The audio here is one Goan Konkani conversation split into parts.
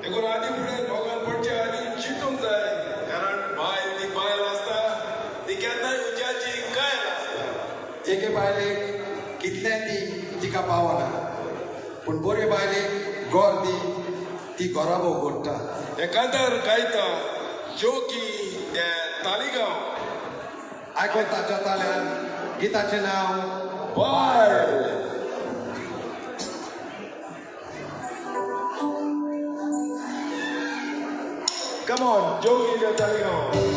देखून आदी फुडें मोगान पडचे आदी चिंतूंक जाय, कारण बायल ती बायल आसता, ती केन्नाय उज्याची कायल आसता. एके बायलेक कितलें दी तिका पावना, पूण बरे बायलेक गोर दी ती घराबो गोडटा. एकादर गायता जोकी दे तालिगांव. आयकून ताच्या ताल्यान गिताचें नांव बायल. Come on, Jogi de Taligaon.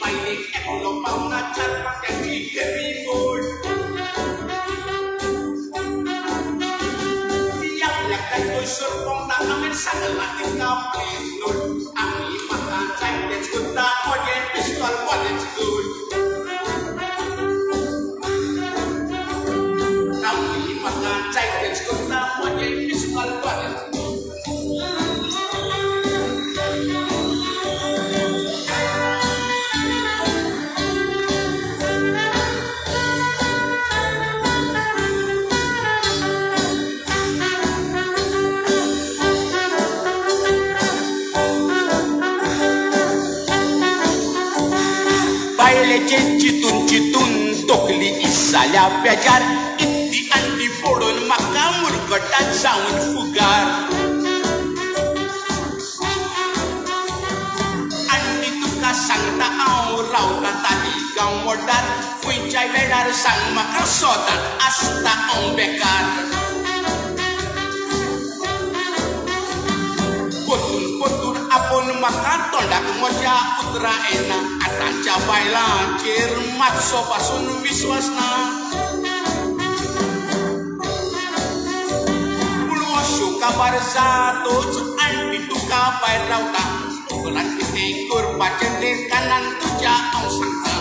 Bailek, eklo pauna, chat, pakai, heavy board. सांगलां तिका प्लीज नोट आमी म्हाका जायतेच करता म्हजें पिस्तोल बरेंच गूड. आमी म्हाका जायतेच करता म्हजें पिस्तोल बरेंच गूड. बायलेचे चितून चितून तकली जाल्या बेजार, इतली अंडी फोडून म्हाका मुरगटात जावन फुगार. आनी तुका सांगता हांव रावता ताली गांव मोडार, खंयच्याय वेळार सांग म्हाका सदांच आसता हांव बेकार. परतून परतून आपोवन म्हाका तोंडाक म्हज्या उतरां येना, आतांच्या बायलांचेर मातसो पासून विस्वास ना. पूण अश्यो काबार जातोच आनी तुका भायर रावता, उपरांत कितें करपाचें तें कानान तुज्या हांव सांगता.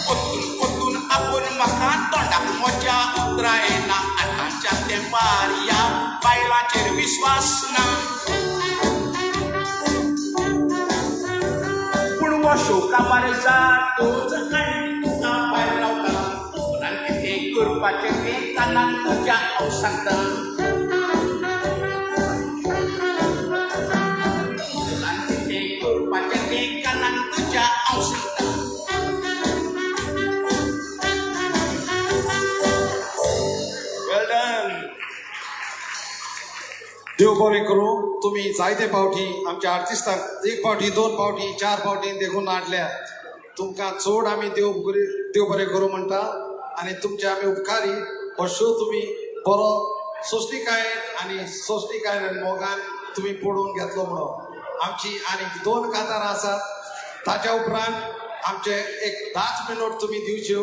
परतून परतून आपोवन म्हाका तोंडाक म्हज्या उतरां येना, आतांच्या तेंपार ह्या बायलांचेर विस्वास ना. पूण अश्यो काबार जातोच आनी तुका भायर रावता, उपरांत कितें करपाचें तें कानान तुज्या हांव सांगता. उपरांत कितें करपाचें तें कानान तुज्या हांव सांगता. Well done. देव बरें करूं, तुमी जायते फावटी आमच्या आर्टिस्टांक एक फावटी, दोन फावटी, चार फावटी देखून हाडल्यात. तुमकां चड आमी देव देव बरें करूं म्हणटा आनी तुमचे आमी उपकारी. हो शो तुमी बरो सोंसणीकायेन आनी सोंसणीकायेन आनी मोगान तुमी पळोवन घेतलो म्हणून. आमची आनी दोन कातारां आसात, ताच्या उपरांत आमचे एक 10 मिनट तुमी दिवच्यो,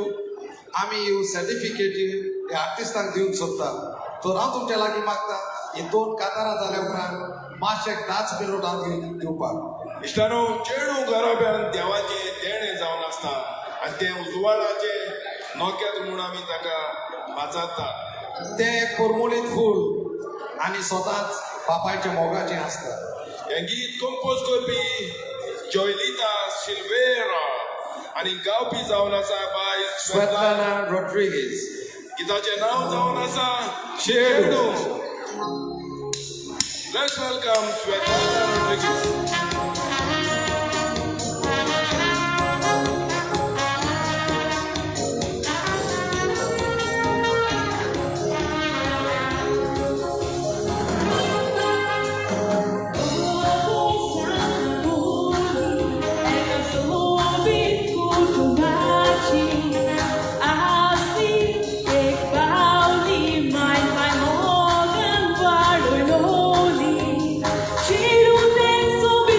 आमी ह्यो सर्टिफिकेटी ह्या आर्टिस्टांक दिवंक सोदता. तर हांव तुमच्या लागीं मागता, ही दोन कातारां जाल्या उपरांत मातशें 10 मिनट हांव दिवपाक. इश्टानो, चेडूं घराब्यान देवाचें देणें जावन आसता आनी तें उजवाडाचें नोक्यात म्हूण आमी ताका पाचारता. तें कोरमोलीत फूल आनी स्वताच बापायच्या मोगाचें आसता. हें गीत कंपोज करपी जॉयलिता सिल्वेरा आनी गावपी जावन आसा बाय स्वेतलाना रॉड्रिगीज. गिताचें नांव जावन आसा चेडूं. Let's welcome Svetlana Rodriguez. Cheiro tem sobre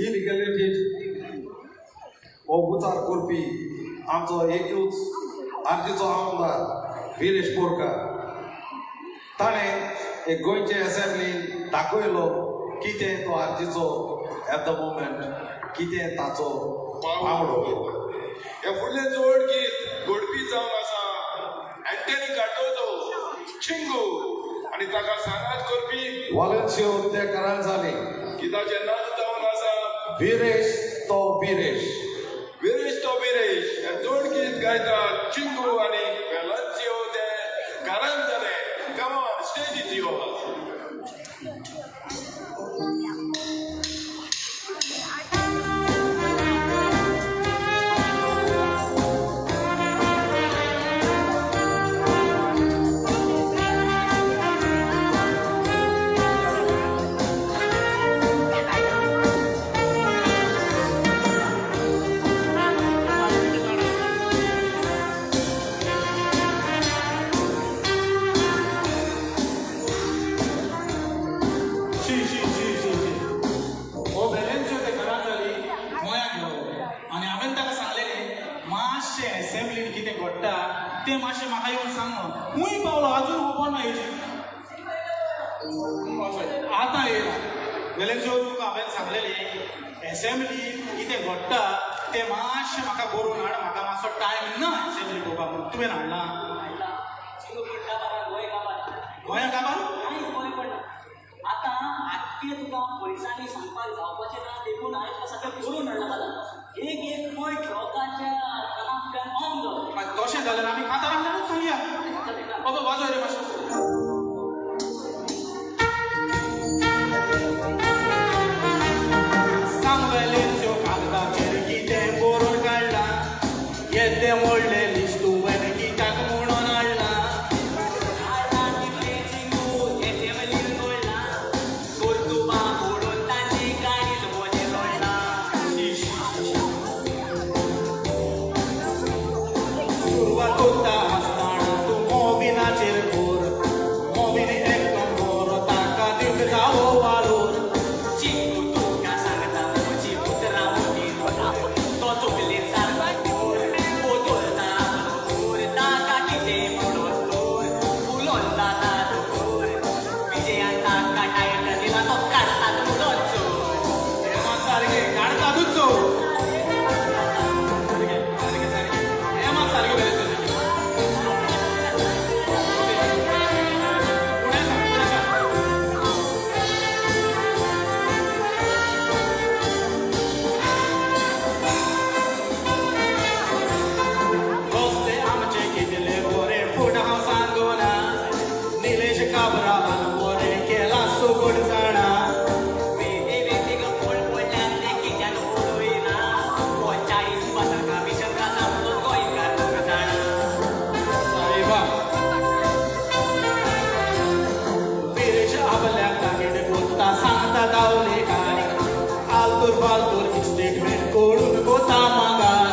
इलिगलिटीत हो उतार करपी आमचो एकूच आरजीचो आमदार विरेश बोरकार. ताणें एक गोंयचे एसेंब्लीन दाखयलो कितें तो आरजीचो एट the moment कितें ताचो पावडो. हे फुडलें जोड गीत घोडपी जावन आसा अँटनी कार्दोजो चिंगू आनी ताका सांगात करपी वालेन्सियो ते करांजाली. गिताचें नाच जावन आसा विरेश तो विरेश. विरेश तो विरेश. हे जोड गीत गायतात चिंगू आनी वेलन्सियो ते करांजाले. Come on, stage is yours. शी शी शी शी शी. हो वेलेन्सियो ते घरांत जाली गोंयांत गेलो आनी हांवें ताका सांगलेलें मातशें एसेंब्लीन कितें घडटा तें मातशें म्हाका येवन सांग म्हणून. खूंय पावलो आजून खबर ना हेजी. आतां येयला वेलेन्सियो, तुका हांवें सांगलेलें एसेंब्लीन कितें घडटा तें मातशें म्हाका बरोवन हाड, म्हाका मातसो टायम ना एसेंब्ली पळोवपाक म्हणून. तुवें हाडला गोंया काबार? आतां आख्खें तुका पोलिसांनी सांगपाक जावपाचें ना, देखून हांवें तुका सगळें बरोवन हाडलां काल. एक एक पॉयंट लोकांच्या कानांतल्यान ऑन जालो. तशें जाल्यार आमी कांतारांतल्यानूच सांगया. बाबा वाजय रे मातशें. सांग वेलेन्सियो कागदाचेर कितें बरोवन काडलां, येदें व्हडलें लिस्ट तुवें कित्याक म्हणून हाडलां? हाडलां तितलें चिंगू एसेंब्लीन घडलां, कर्तुबां पळोवन तांची काळीज म्हजें लोळलां. शी शी शी. सुरवात कोत्ता आसतना तूं मोबिनाचेर खोर, मोबीन एकदम बरो ताका दिवंक जावो वालोर. चिंगू तुका सांगता म्हजी उतरां मोटी तो चुकले सारको चोर, बदलता आपलो सूर, ताका कितें म्हणून तूर उलोवन जाता दोतोर. विजयान ताका टायटल दिला तो काडटा म्हणून चोर. हें मात सारकें काडटातूच चोर. सारकें सारकें सारकें. हें मात सारकें बरें तुजें. फुडें सांग, फुडें सांग. रस्ते आमचे कितले बरे फुट हांव सांगना, निलेश काब्रालान बरें केलां सुगूट जाणा. वेगे वेगे कोण पडल्यार ते कित्यान उडयना, 40 पासां कमिशन खाता म्हणून गोंयकार लोक जाणा. साहेबा विरेश आपल्याक तागेट कोत्ता सांगता दावलेकार, आलतूर फालतूर स्टेटमेंट कोडून कोता मागार.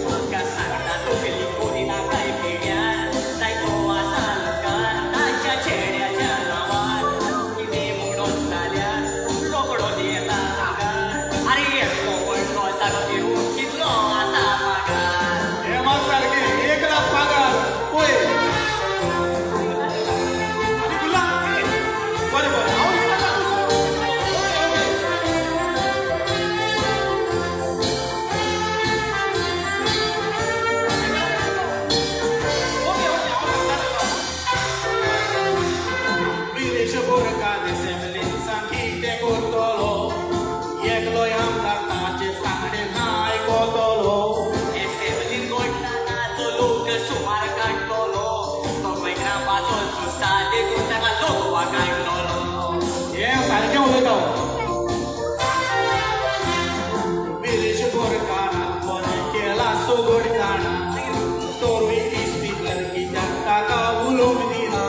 तुका सांगता तकली कोरिना काय पिड्यार, जायतो आसा लकार ताच्या चेड्याच्या नांवार. कितें म्हणून जाल्यार रोकडो येता आगार, आरे एकलो व्हडलो जागो घेवन कितलो आसा मागार. हें मात सारकें 1 लाख पगार पळय आनी गुला. बरें बरें हांव विचारता तूं सांग. Okay okay. Okay okay हांव सांगता तुका. विरेश बोरकार एसेंब्लीन सांग कितें करतलो, एकलोय आमदार ताचे सांगणे आयकतलो. एसेंब्लीन घडटा ताचो लोक सुमार काडटलो, तो गोंयकारा चुस्ता देखून ताका लोक वाकाडटलो. हें सारकें उलयता हो. विरेश बोरकारान बरें केलां सुगूट जाणा, तोरूय स्पीकर कित्याक ताका उलोवंक दिना?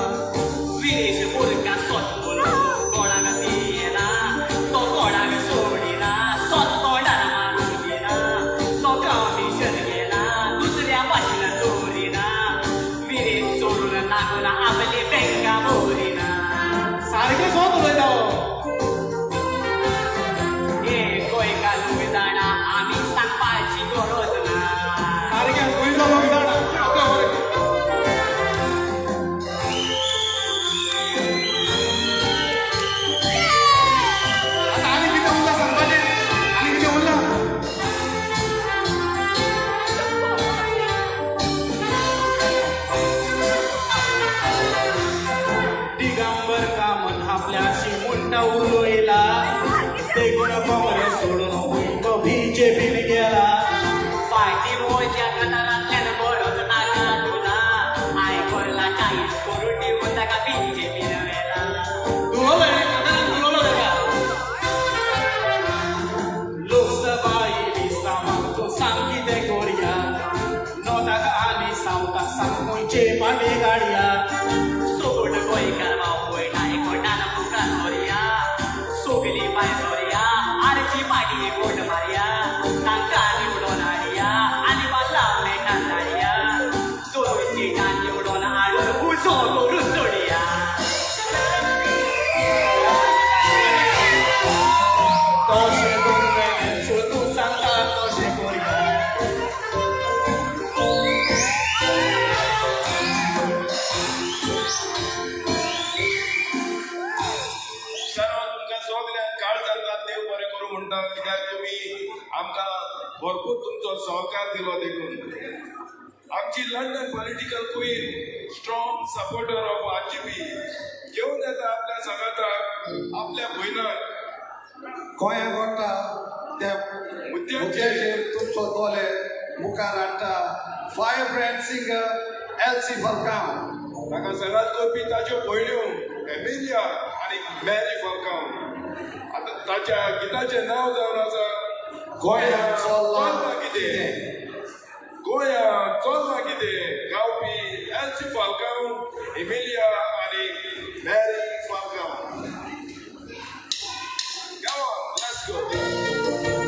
विरेश बोरकार सत उलो कोणाक भियेना, तो कोणाक सोडिना, फाटी काडया. सोड गोंयकार बापूय नायकोटान मुखार सोरया, सोगली बाय सोरया, आरची पाटी बोट मारया, तांकां निवडून हाडया आनी बादला प्लेटान धाडया, दोनूय सिटां निवडून हाडून उजो करून सोडया. तशें करूं बेलेन्सो तूं सांगता तशें करया. सर्व तुमकां सगल्यांक काळजांतल्यान देव बरें करूं म्हणटा, कित्याक तुमी आमकां भरपूर तुमचो सहकार दिलो देखून. आमची London political queen, strong supporter of RGP, घेवन येता आपल्या सांगाताक आपल्या भयणाक. गोंया घडटा त्या मुद्द्याचेर. मुद्द्याचेर तुमचो दोले मुखार हाडटा fire brand singer Elsie Falcao. ताका सांगात करपी ताच्यो भयण्यो एमिलिया आनी मॅरी फाल्कांव. आतां ताच्या गिताचें नांव जावन आसा गोंया चल्लां चल्लां कितें, गोंया चल्लां कितें. गावपी एल्सी फाल्कांव, एमिलिया आनी Mary Falcao. Come on, let's go. कितें.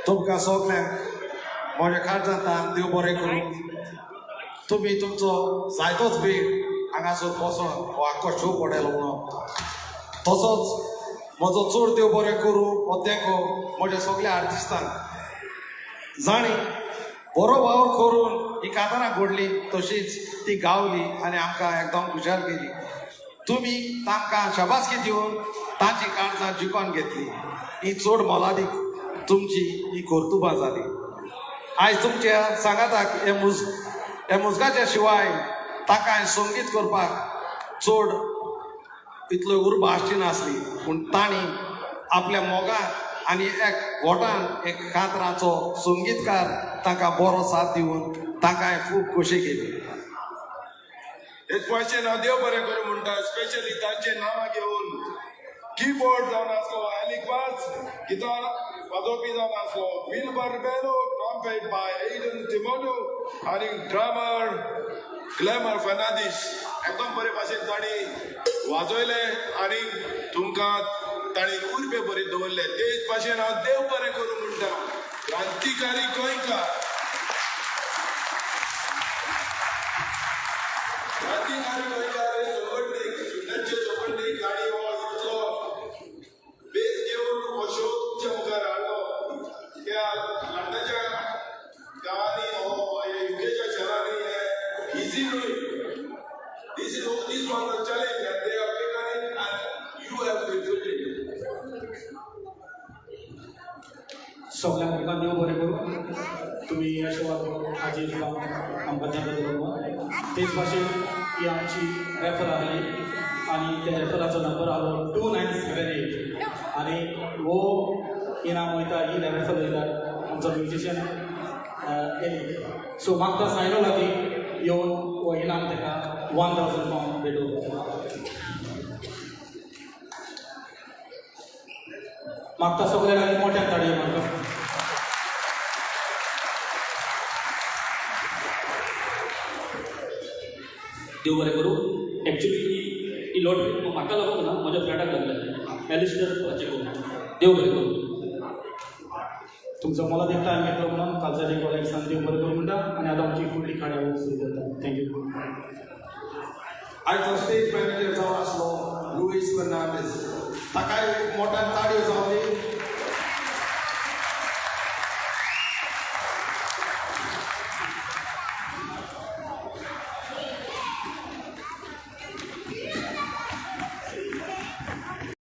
तुमकां सगल्यांक म्हज्या काळजांत देव बरें करूं. तुमी तुमचो जायतोच वेळ हांगासर बसोन हो आख्खो शो पडयलो म्हणून. तसोच म्हजो चड देव बरें करूं हो तेंको म्हज्या सगल्या आर्टिस्टांक जाणी बरो वावर करून ही कांतारां घडली तशीच ती गावली आनी आमकां एकदम खुशाल केली. तुमी तांकां शाबासकी दिवन तांची काळजां जिखोन घेतली. ही चड मोलादीक तुमची ही कर्तुबां जाली. आयज तुमच्या सांगाताक हे हे मुजगाच्या शिवाय तांकां संगीत करपाक चड इतलो उर्बा आसची नासली, पूण तांणी आपल्या मोगान आनी एक वोटान एक कांतराचो संगीतकार तांकां बरो साथ दिवन तांकां खूब खोशी केली. हेच भाशेन हांव देव बरें करूं म्हणटा. स्पेशली तांचे नांवां घेवन किबोर्ड जावन आसलो एलिक वाज, गिटार वाजोवपी जावन आसलो Wilbur Bello, trumpet by Aiden Timoto आनी ड्रमर ग्लॅमर फर्नांदीश. एकदम बरे भाशेन तांणी वाजयलें आनी तुमकां तांणी उर्बे बरी दवरले. तेच भाशेन हांव देव बरें करूं म्हणटा. क्रांतिकारी गोंयकार, क्रांतिकारी गोंयकार हे संघटनेक, स्टुडंटचे संघटनेक तांणी हो इतलो बेस घेवन हो शो तुमच्या मुखार हाडलो. त्या लंडनच्या गांवांनी हो युकेच्या शहरांनी हे इजी न्हय. This was the challenge and they have taken it and you have fulfilled it. सगळ्यांक मुखार देव बरें करूं. तुमी ह्या शोवाक हाजीर जावन आमकां तेंको दिलो. तेच भाशेन ही आमची रेफर आहली आनी त्या रेफराचो नंबर आहलो 2978 आनी हो इनाम वयता, ही रेफर वयता आमचो म्युजिशियन एली. सो म्हाका सायनो लागीं येवन हो इनाम ताका 1000 पावंड भेटोवपाक. मागता सगळ्या लागीं मोठ्यान ताळयो मारता. देव बरें करूं. एक्चुली ही लॉटरी म्हाका लागूंक ना, म्हज्या फ्रेंडाक लागलें, एलिस्टर पाचेको. देव बरें करूं. तुमचो मोलादीक टायम घेतलो म्हणून कालच्या कॉलेजान देव बरें करूं म्हणटा आनी आतां आमची फुडली कार्यावळ सुरू करता. Thank you. आयचो स्टेज मॅनेजर जावन आसलो लुईस फर्नांडीस, ताकाय एक मोठ्यान